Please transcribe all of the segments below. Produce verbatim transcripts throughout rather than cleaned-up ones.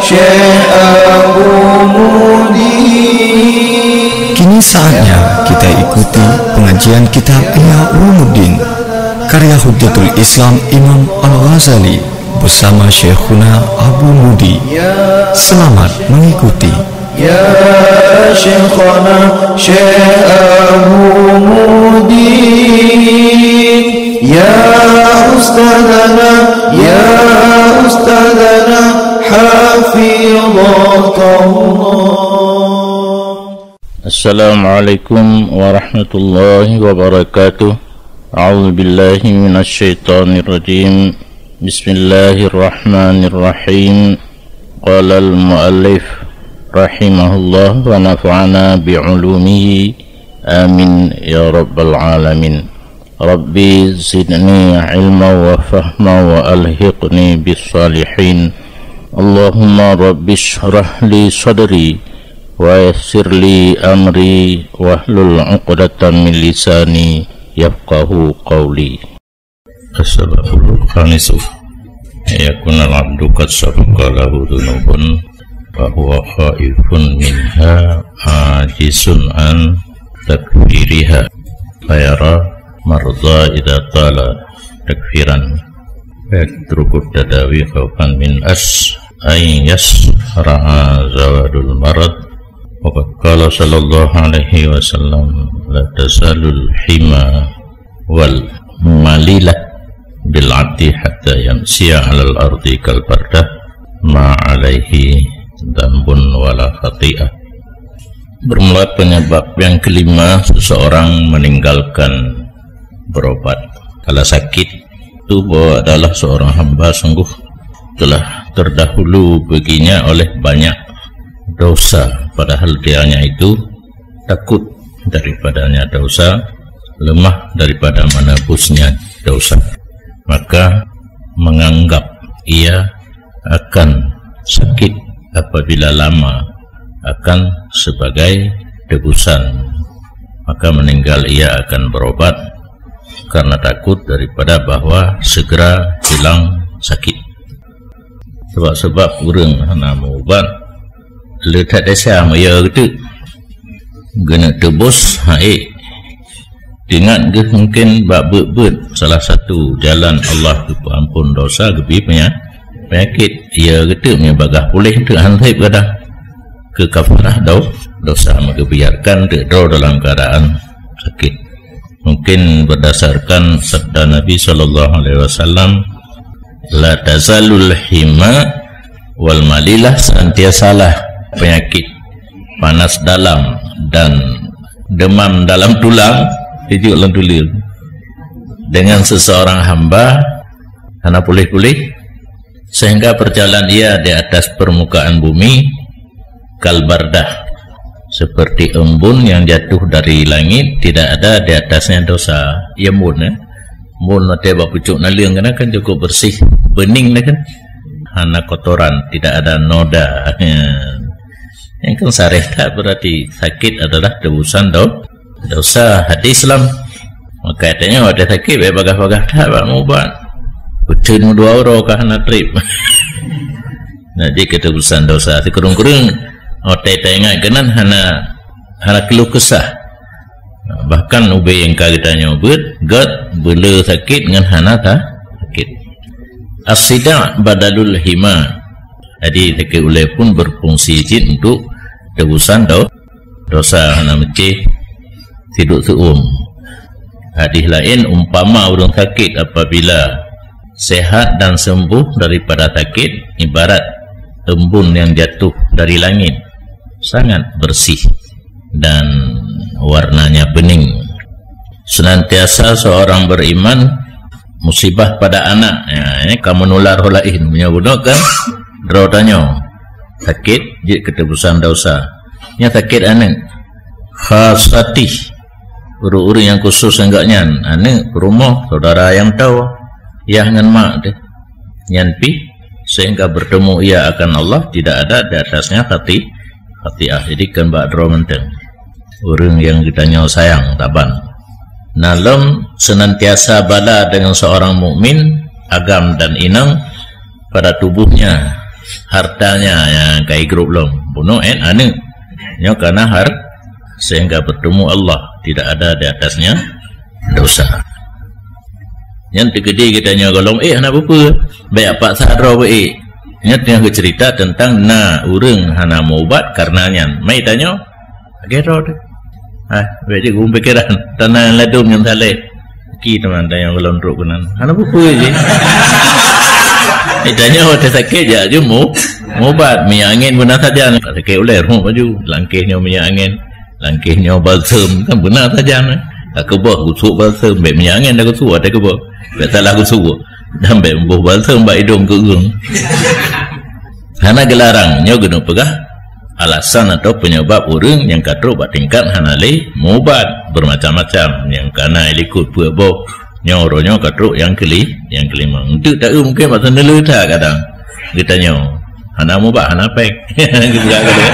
Syekh Abu Mudi. Kini saatnya kita ikuti pengajian kitab Ihya Ulumuddin, karya Hujjatul Islam Imam Al-Ghazali bersama Syekhuna Abu Mudi. Selamat mengikuti. Ya Syekhana, Syekh Abu Mudi. Ya Ustadzana, ya Ustadzana, hafidhakallah. Assalamualaikum warahmatullahi wabarakatuh. A'udzubillahi minasyaitonirrajim. Bismillahirrahmanirrahim. Qalal muallif rahimahullah wa nafa'ana bi'ulumihi. Amin ya rabbal alamin. Rabbi zidni ilma wa fahma wa alhiqni bis salihin. Allahumma rabbi shrah li sadri wa yassir li amri wahlul uqdatam min lisani yafqahu qawli. As-sababul khamisu, yakunul abdu qad sabaqa lahu dzunubun wa huwa khaifun minha, ajisun an takfiriha, fayara marza idza tala takfiran, fayatrukut tadawi khaufan min as ay yasraha zawadul marad. Wa qad qala sallallahu alaihi wasallam, la tazalul hima wal malilah bil abdi hatta yamsiya alal ardi kal bardah ma alaihi dzambun wala khati'ah. Bermula penyebab yang kelima, seseorang meninggalkan berobat. Kalau sakit, itu bahwa adalah seorang hamba sungguh telah terdahulu baginya oleh banyak dosa, padahal dianya itu takut daripadanya dosa, lemah daripada menebusnya dosa, maka menganggap ia akan sakit apabila lama akan sebagai tebusan, maka meninggal ia akan berobat karena takut daripada bahwa segera hilang sakit. Sebab-sebab ureuëng hana meuubat, le that desya meuyo geuteuk. Geuneuk teubus hai. Teuingat geuh mungkin bak beuet-beuet salah satu jalan Allah geupeuampon dosa geubi penya-, penyakit. Ya geuteuk meubagah puléh teuk han sép gadah keu kafarah do-, dosa meugeubiarkan teuk droe dalam keadaan sakit. Mungkin berdasarkan sabda Nabi sallallahu alaihi wasallam, "La tazalul hima wal malilah," senantiasalah penyakit panas dalam dan demam dalam tulang, sejuk lam tuleueng, dengan seseorang hamba hana puléh-puléh, sehingga perjalanan ia di atas permukaan bumi kal bardah, seperti embun yang jatuh dari langit, tidak ada di atasnya dosa. Ya, embun, ya. Embun watée bak pucuk naleueng kan, kan cukup bersih, bening dah kan. Hana kotoran, tidak ada noda. Ya. Yang kan sareh that berarti sakit adalah tebusan do-, dosa. Hadis lam. Maka katanya ada sakit, baik bagah-bagah that bak meuubat. Beutôi dua uroe ka hana trip. Nah, jadi ketebusan dosa. Sikureueng-kureueng, oh, tai-tai ingat keunan hana, hana keluh kesah. Bahkan ubé nyang ka geutanyoe beuet, gét, beule sakit ngon hana ta-, sakit. As-sida' badalul hima. Jadi, sakit ulée pun berfungsi jih untuk tebusan do-, dosa, hana meucéh, siduk seuuem. Hadis laén, umpama ureuëng sakit apabila sehat dan sembuh daripada sakit, ibarat embun yang jatuh dari langit, sangat bersih dan warnanya bening. Senantiasa seorang beriman, musibah pada anak, ya, ini ka meunular ho laén. Meunyoe bunoe kan, droe tanyoe sakit, jeuet keu tebusan dosa. Nya sakit aneuëk, khasatih, ureuëng-ureuëng nyang khusus ngon gobnyan, aneuëk, peurumoh, saudara nyang toe, yah ngon mak teuh. Nyan pih, sehingga bertemu ia akan Allah, tidak ada di atasnya khati-, khatiah. Jadi, kon bak droe mantong. Ureuëng nyang geutanyoe sayang saban. Na lom senantiasa bala dengan seorang mukmin, agam dan inong pada tubuhnya, hartanya nyang ka igrôp lom. Bunoe 'et aneuk. Nyoe kana har-, sehingga bertemu Allah, tidak ada di atasnya dosa. Nyan teukeudi geutanyoe gohlom ék hana peue-peue, bék paksa droe beu ék. Nyan teungoh geuceurita teuntang na ureuëng hana meuubat kareuna nyan. Mai tanyoe, lagée droe teuh. Ah, bék jeuet geupikéran, tana ladôm nyang saleh. Ki teuma tanyoe gohlom trok keunan. Hana peue-peue jih. Tanyoe watée sakét jak jeuet mu-, meuubat, minyeuk angén beuna sajan. Sakét ulée rumoh baju, langkéh nyoe minyeuk angén. Langkéh nyoe balsem, kan beuna sajan, eh. Ka keubah gusuk balsem, bék minyeuk angén dah gusuk, watée keubah. Bék salah gusuk. Dan bék boh balsem bak idong keu ureuëng. Hana geularang, nyoe geuneuk peugah alasan atau penyebab ureuëng nyang ka trok bak tingkat hana lé meuubat, bermacam-macam, nyang kana likot peuet boh, nyoe uroe nyoe ka trok nyang keli-, nyang kelima. Enteuk taeu mungken bak seuneuleu that kadang. Geutanyoe hana meuubat, hana péng. Geugrak keudeh.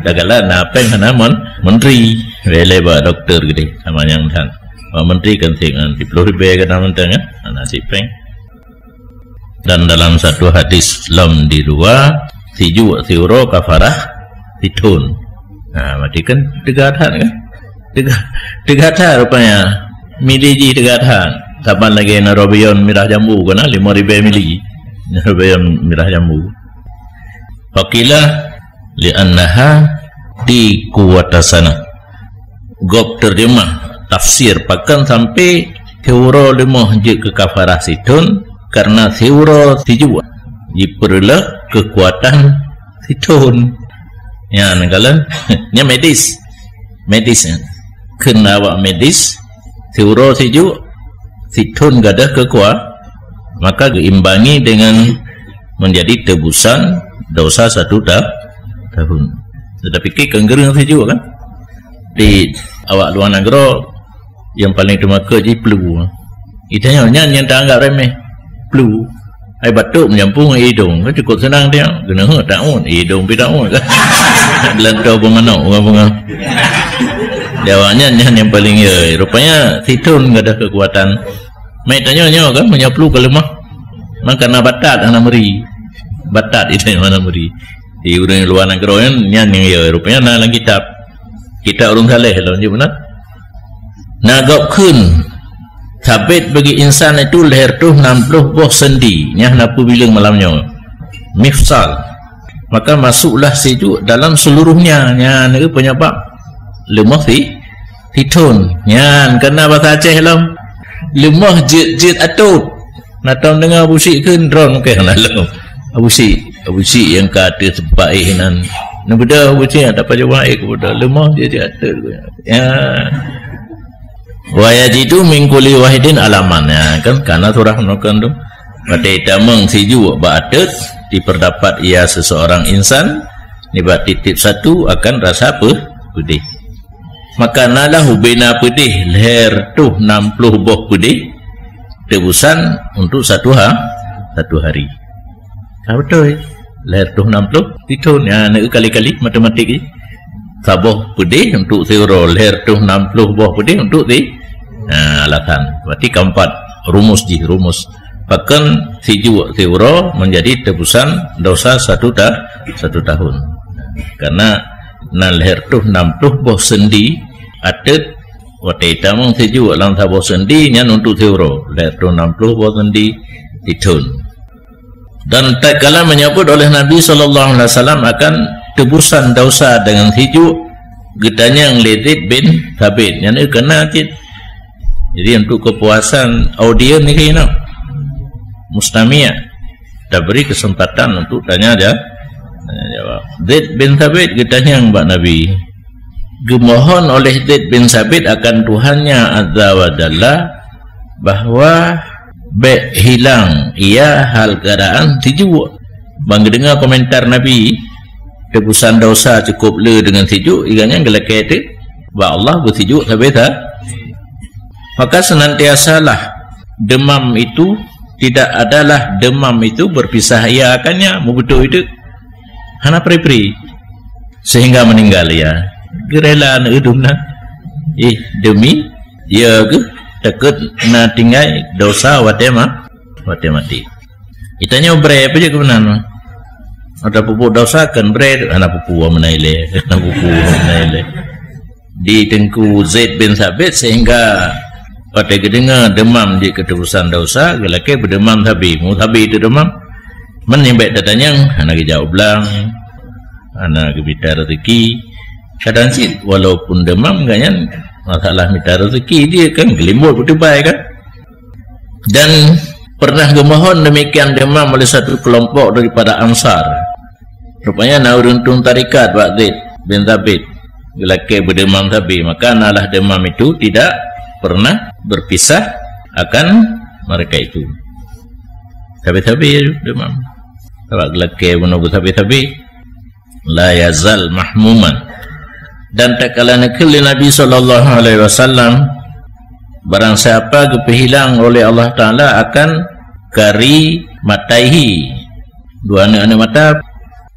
Tagala na péng hana mon-, menteri. Lé-lé bak doktor keudeh sama nyang that. Bak menteri kan seng ngon siplôh ribée kana mantong, kan? Hana si péng. Dan dalam satu hadis lom di luwa, sijuek siuroe kafarah sithon. Nah, berarti kan teuga that kan? Teuga, teuga that rupanya. Mili jih teuga that. Saban lagée neurobion mirah jambu kana lima ribée mili. Neurobion mirah jambu. Faqila li'annaha di kuwata sana. Gob terjemah tafsir pakon sampai siuroe leumoh jeuet keu kafarah sithon, karena siuroe sijuek jipeureuloh keukuatan sithon. Nyan kalon, nyan medis. Medis nyan. Kheun awak medis, siuroe sijuek, sithon gadôh keukua-, maka geuimbangi dengan menjadi tebusan dosa satu ta-, tahun. Tetapi kan geureung sijuek kan? Di awak luar nanggroe, nyang paleng teumakot jih flu. Geutanyoe nyan nyang taanggap remeh. Flu. Ai batuk meunyampôh ngon idong, kan cukup seunang dia. Keuneuk taun, idong pih taun. Lantoe beumanok, bunga-bunga. Di awak nyan, nyan nyang paleng ya. Rupanya sithon gadôh keukuatan. Mai tanyoe nyoe kan, meunyoe flu ka leumah. Maka na batat hana meuri. Batat itu yang hana meuri. Di ureuëng luar nanggroe nyan, nyan nyang ya. Rupanya na lam kitab. Kitab ureuëng saleh lom jih beuna. Na gob kheun, sabit bagi insan itu lhèe reutôh nam ploh boh sendi, nyan na peubileung malam nyoe. Mifsal. Maka masuklah sijuek dalam seluruhnya. Nyan penyebab leumoh si, sithon. Nyan kana bahasa Aceh lom. Leumoh jeuet-jeuet atot. Na tom deungoe Abu Syik kheun droe mungken na lom. Abu Syik, Abu Syik nyang ka ateueh seumpat éh nan. Neubeudôh Abu Syik, ada pajoh éh keubeudôh. Leumoh jeuet-jeuet atot. Ya. Wa yajidu min kulli wahidin alaman. Ya, kan? Kana surah meunukon tu. Watée tamong sijuek bak ateueh, diperdapat ia seseorang insan, nibak tieb-tieb satu akan rasa pe-, pedih. Maka na lah ubena pedih lhèe reutôh nam ploh boh pedih, tebusan untuk satu ha-, satu hari. Ka beutôi. Lhèe reutôh nam ploh, sithon. Ya, na kali-kali matematik jih. Saboh pedih untuk siuroe, lhèe reutôh nam ploh boh pedih untuk si-, ha, alasan. Berarti keempat, rumus jih, rumus. Pakon sijuek siuroe menjadi tebusan dosa satu ta-, satu tahun. Karena na lhèe reutôh nam ploh boh sendi ateueh, watée tamong sijuek lam saboh sendi nyan untuk siuroe, lhèe reutôh nam ploh boh sendi sithon. Dan tatkala menyebut oleh Nabi sallallahu alaihi wasallam akan tebusan dosa dengan sijuek, geutanyong lé Zaid bin Thabit. Nyan kana cit. Jadi, untuk kepuasan audiens ni keunoe, mustami', tabri kesempatan untuk tanya ja-, tanya jawab. Zaid bin Thabit geutanyong bak Nabi. Geumohon oleh Zaid bin Thabit akan Tuhannya Azza wa Jalla bahwa bék hilang ia hal keadaan sijuek. Ban geudeungoe komentar Nabi, tebusan dosa cukup le dengan sijuek, ia nyan geulakée teuk bak Allah beusijuek sabe sa. Maka senantiasalah demam itu, tidak adalah demam itu berpisah ia akannya, meubeutôi teuk. Hana pri-pri. Sehingga meninggal ia. Geurela aneuk dum na. Ih, demi, ya geuh, takot na tinggai dosa watée ma-, watée maté. Geutanyoe bré peue jeuet keunan. Ada pupuk dosa kan berat, hana pupuk meunan ilée, hana pupuk meunan ilée. Di Teungku Zaid bin Sabit, sehingga watée geudeungoe deumam jeuet keu tebusan dosa, geulakée beudeumam sabe. Mu sabe teudeumam, meunan bék tatanyong, hana geujak u blang, hana geumita rezeki. Kadang cit, walaupun deumam, gobnyan masalah mita rezeki dia kan geulimbot beuteubai kan. Dan pernah geumohon demikian deumam oleh satu kelompok daripada Ansar. Rupanya na ureuëng tueng tarekat bak Zaid bin Sabit, geulakée beudeumam sabe, maka nalah deumam itu tidak pernah berpisah akan mereka itu. Sabe-sabe deumam. Sabab geulakée bunoe beusabe-sabe, la yazal mahmuman. Dan tatkala neukheun lé Nabi sallallahu alaihi wasallam, barang siapa geupeuhilang oleh Allah Taala akan karimataihi, dua aneuëk-aneuëk mata,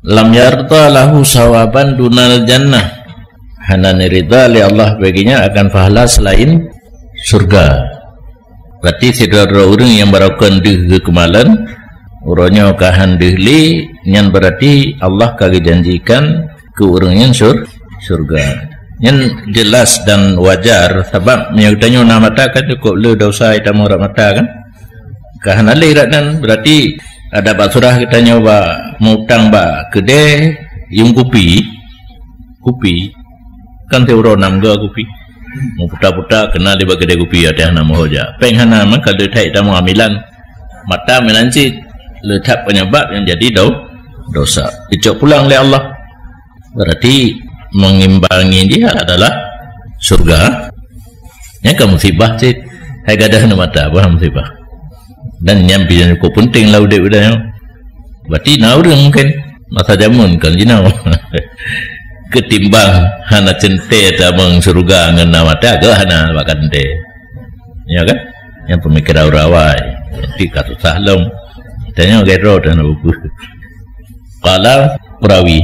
lam yarda lahu sawaban dunal jannah, hana neurida lé Allah bagi nyan akan pahala selain syurga. Berarti sidroe-droe ureuëng nyang baroekon deuh geukeumalen, uroe nyoe ka han deuh lé, nyan berarti Allah ka geujanjikan keu ureuëng nyan syur-, syurga. Nyan jelas dan wajar, sabab meunyoe geutanyoe na mata kan cukôp le dosa itamong rot mata kan. Ka hana lé rot nan, berarti ada bak surah geutanyoe bak mutang bak keudè yuem kupi, kupi. Kan teuuroe nam ga kupi. Meuputa-puta keunan lé bak keudè kupi, watée hana meuho jak. Péng hana, maka le that itamong amilan. Mata meunan cit le that penyebab nyang jadi do-, dosa. Dicok pulang lé Allah. Berarti mengimbangi dia adalah syurga. Nyan ka musibah cit. Hai gadôh na mata, bah musibah. Dan nyan pih nyang cukôp peunteng lam udép geutanyoe. Berarti na ureuëng mungken masa jameun kon jinoe. Ketimbang hana teuntée tamong syurga ngon na mata, geuh hana bak teuntée. Ya kan? Nyang peumikiran ureuëng awai. Nanti ka susah lom. Tanyoe gét droe dan buku. Qala perawi,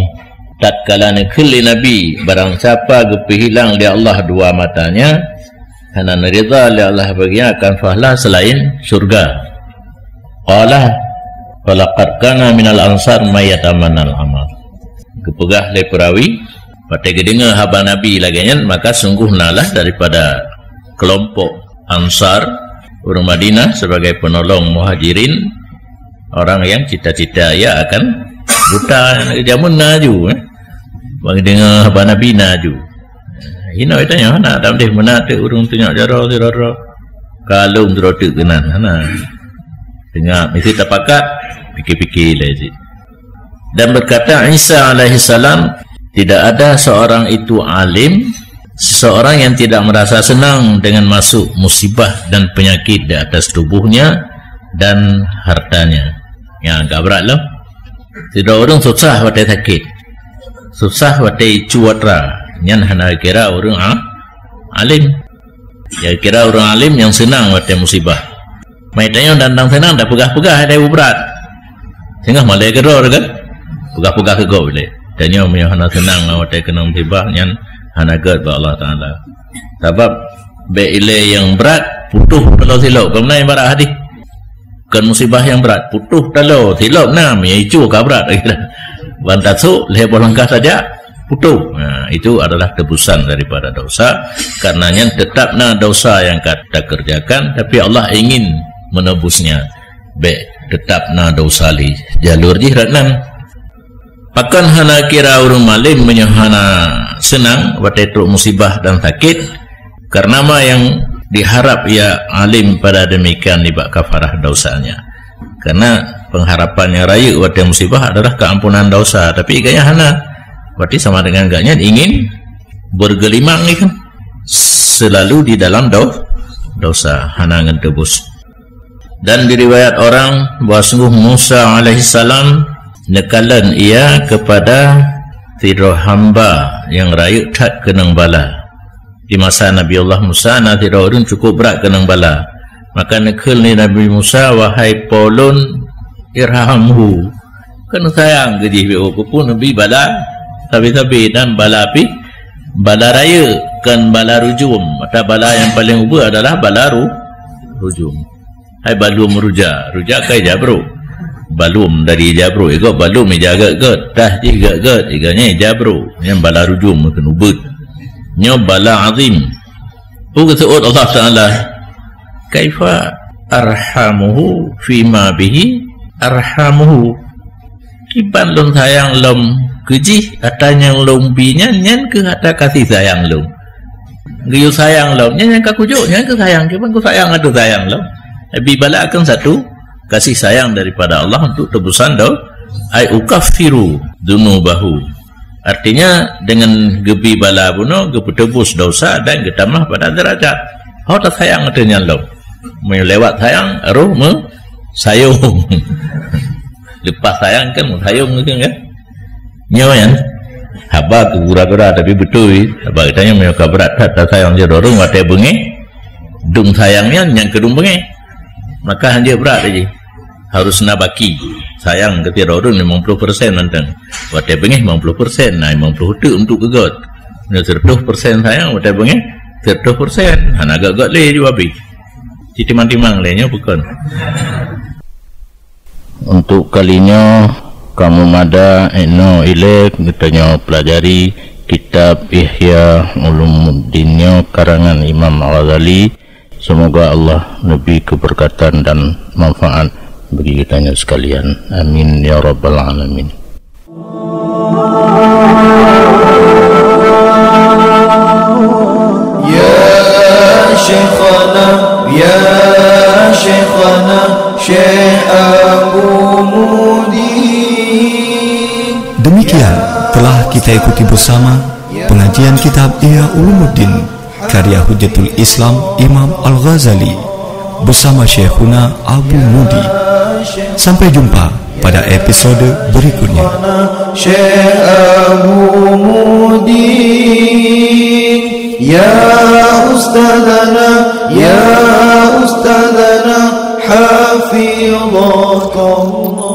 tatkala neukheun lé Nabi, barang siapa geupeuhilang lé Allah dua matanya, hana neurida lé Allah bagi nyan akan pahala selain syurga. Qala, falaqad kana minal ansar may yatamannal amal. Geupeugah lé perawi, watée geudeungoe haba Nabi lagée nyan, maka sungguh nalah daripada kelompok Ansar, ureuëng Madinah sebagai penolong Muhajirin, orang yang cita-cita ia akan buta. Jameun na aju, eh. Bak geudeungoe haba Nabi na aju. Hinoe tanyoe hana, dan deh meunan teuk ureuëng tunyok jaroe sidroe-droe. Kalon sidroe teuk keunan, hana. Teungoh misi tapakat, pikir-pikir lé cit. Dan berkata Isa alaihissalam, tidak ada seorang itu alim, seseorang yang tidak merasa senang dengan masuk musibah dan penyakit di atas tubuhnya dan hartanya. Nyang agak berat lom. Sidroe ureuëng susah watée sakét. Susah watée icu atra. Nyan hana kira ureuëng a-, alim. Ya kira ureuëng alim nyang seunang watée musibah. Mai tanyoe dan dang seunang dak peugah-peugah dak brat. Singoh malée keudroe kan? Peugah-peugah keu gob lé. Tanyoe meunyoe hana seunang watée keunong musibah nyan hana gét bak Allah Taala. Sabab bék ilée nyang brat putôh taloe silop. Keumanai ibarat hadis. Bukan musibah yang berat, putôh taloe silop na, meunyoe icu ka brat. Ban tasôk lhée boh langkah saja, putôh. Nah, itu adalah tebusan daripada dosa. Karena nyan tetap na dosa yang ka takerjakan, tapi Allah ingin menebusnya. Bék tetap na dosa lé jalur jih rot nan. Pakon hana kira ureuëng alim meunyoe hana seunang watée trok musibah dan sakét? Karena ma nyang diharap ia alim pada demikian nibak kafarah dosanya. Karena pengharapan nyang rayeuk watée musibah adalah keampunan dosa, tapi gobnyan hana. Berarti sama dengan gobnyan ingin bergelimang ni kan, selalu di dalam do-, dosa, hana ngon tebus. Dan diriwayat orang bahwa sungguh Musa alaihissalam neukalon ia kepada sidroe hamba nyang rayeuk that keunong bala. Di masa Nabi Allah Musa na sidroe ureuëng cukup brat keunong bala. Maka neukheun lé Nabi Musa, "Wahai po lôn, irhamhu." Keuneuk sayang keu jih, bék keupeue neubi bala sabe-sabe dan bala pih bala rayeuk, kon bala rujum. Mata bala nyang paleng ubeut adalah bala ru-, rujum. Hai balum ruja, ruja kai jabrok. Balum dari ija brôk, igob balum ija gét-gét, tah jih gét-gét, igob nyan ija brôk. Nyan bala rujum meukeunubeuet. Nyoe bala azim. Peue geuseuôt Allah Taala, "Kaifa arhamuhu fima bihi arhamuhu." Kiban lôn sayang lom keu jih, ata nyang lôn bi nyan, nyan keuh ata kasih sayang lôn. Geuyue sayang lom, nyan nyang ka kujok, nyan keuh sayang, kiban ku sayang ateueh sayang lom. Bi bala kan satu, kasih sayang daripada Allah untuk tebusan do-, ai ukaffiru dzunubahu. Artinya, dengan geubi bala bunoe, geupeutebus dosa dan geutamah pada derajat. Ho tasayang ateueh nyan lom. Meunyoe lewat sayang, roh meusayong. Leupah sayang kan meusayong kan, kan? Nyoe nyan. Haba keu gura-gura tapi beutôi. Haba geutanyoe meunyoe ka brat that tasayang sidroe ureueng watée beungéh, dum sayang nyan nyang keudum beungéh. Maka hanjeuet brat lagée. Harus na baki. Sayang keu sidroe ureueng limong ploh persen mantong. Watée beungéh limong ploh persen, na limong ploh teuk untuk keu göt. Meunyoe seratus persen sayang, watée beungéh seratus persen. Hana göt-göt lé ju habéh. Ci timang-timang lé nyoe bukon. Untuk kali nyoe, kamoe mada inoe ilée geutanyoe pelajari kitab Ihya Ulumuddin nyoe karangan Imam Al-Ghazali. Semoga Allah neubri keberkatan dan manfaat bagi geutanyoe sekalian. Amin ya rabbal alamin. Ya Syekhana, ya Syekhana, Syekh Abu Mudi. Demikian telah kita ikuti bersama pengajian kitab Ihya Ulumuddin karya Hujjatul Islam Imam Al-Ghazali bersama Syekhuna Abu Mudi. Sampai jumpa pada episode berikutnya. Syekh Abu Mudi, ya Ustazana, ya Ustazana, hafizahullah.